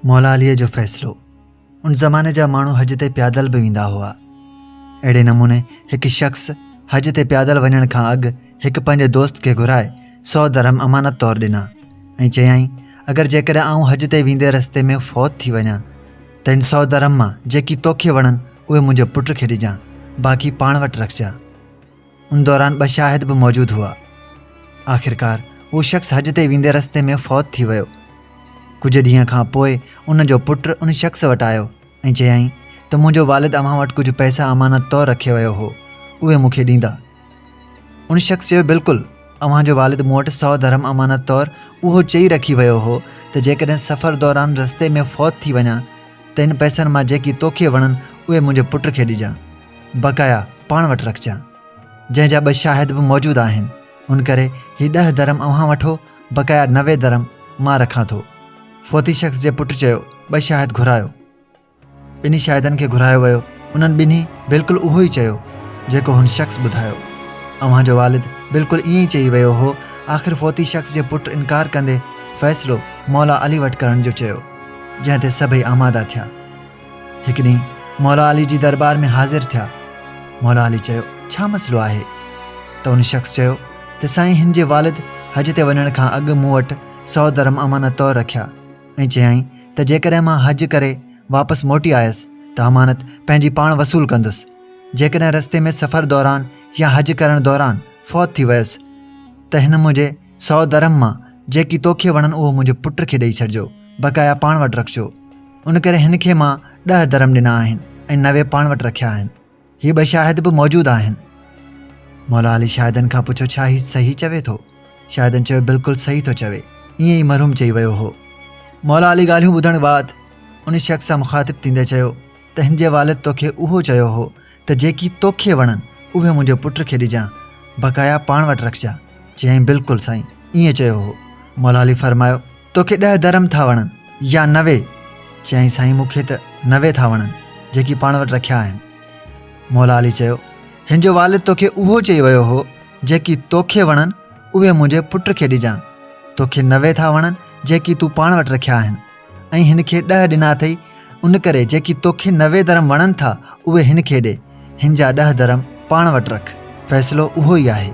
مولا عليء جو فيصلو، ان زماني جا ماڻهو حج تي پيادل به ويندا هئا. اهڙي نموني هڪ شخص حج تي پيادل وڃڻ کان اڳ هڪ پنهنجي دوست کي گهرائي سو درهم امانت طور ڏنا ۽ چيائين اگر جيڪڏهن آئون حج تي ويندي رستي ۾ فوت ٿي وڃان ته ان سو درهم مان جيڪي توکي وڻن اهي منهنجي پٽ کي ڏجان باقي پاڻ وٽ رکجان. ان دوران ٻه شاهد به موجود هئا. آخرڪار اهو شخص حج تي ويندي رستي ۾ فوت ٿي ويو. ڪجهه ڏينهن کان پوء ان جو پٽ ان شخص وٽ آيو ۽ چيائين ته منهنجو والد اوهان وٽ ڪجهه پئسا امانت طور رکي ويو هو، اهي مون کي ڏيندا. ان شخص چيو بلڪل، اوهان جو والد مون وٽ سو درهم امانت طور اهو چئي رکي ويو هو ته جيڪڏهن سفر دوران رستي ۾ فوت ٿي وڃان ته ان پئسن مان جيڪي توکي وڻن اهي منهنجي پٽ کي ڏجان. بقايا پاڻ وٽ رکجان، جنهن جا ٻه شاهد به موجود آهن، ان ڪري هي ڏهه درهم اوهان وٺو، بقايا 90 درهم مان رکان ٿو. فوتي شخص جي پٽ چيو، ٻه شاهد گهرايو. ٻنهي شاهدن کي گهرايو ويو، انهن ٻنهي بلڪل اهو ئي چيو، جيڪو هن شخص ٻڌايو. اوهان جو والد بلڪل ائين ئي چئي ويو هو. آخر فوتي شخص جي پٽ انڪار ڪندي فيصلو مولا علي وٽ ڪرڻ جو چيو، جنهن تي سڀئي آماده ٿيا. هڪ ڏينهن مولا علي جي دربار ۾ حاضر ٿيا. مولا علي چيو، ڇا مسئلو آهي؟ ته ان شخص چيو ته سائين هن جي والد حج تي وڃڻ کان اڳ مون وٽ سو درهم امانت طور رکيا ۽ چيائين ته جيڪڏهن مان حج ڪري واپس موٽي آيس ته امانت پنهنجي پاڻ وصول ڪندس. جيڪڏهن رستي ۾ سفر دوران يا حج ڪرڻ دوران فوت ٿي ويس ته هن منهنجي سو درهم مان جيڪي توکي وڻن اهو منهنجي پٽ کي ڏئي ڇڏجو، بقايا پاڻ وٽ رکجو. ان ڪري هن کي مان ڏهه درهم ڏنا آهن ۽ 90 پاڻ وٽ رکيا آهن. هي ٻه شاهد به موجود آهن. مولا علي شاهدن کان پڇيو ڇا هي صحيح چوي ٿو؟ شاهدن چيو بلڪل صحيح ٿو چوي. ائين ئي مرحوم چئي ويو هو. مولا علي ڳالهيون ٻڌڻ بعد ان شخص سان مخاطب ٿيندي چيو ته هن جي والد توکي اهو چيو هو ته جيڪي توکي وڻن اهي منهنجي پٽ کي ڏجان، بقايا پاڻ وٽ رکجان. چيائين بلڪل سائين ائين چيو هو. مولا علي فرمايو توکي ڏهه درهم ٿا وڻن يا 90؟ چيائين سائين مون کي ته 90 ٿا وڻن جيڪي پاڻ وٽ رکيا آهن. مولا علي چيو هن جو والد توکي اهو چئي ويو هو جيڪي توکي وڻن اهي منهنجي پٽ کي ڏجان. توکي 90 ٿا وڻن جيڪي تون پاڻ وٽ رکيا آهن ۽ هن کي ڏهه ڏنا اٿئي ان ڪري جيڪي توکي 90 درهم وڻن ٿا اهي هن کي ڏي هن جا ڏهه درهم پاڻ وٽ رک. فيصلو اهو ئي آهي.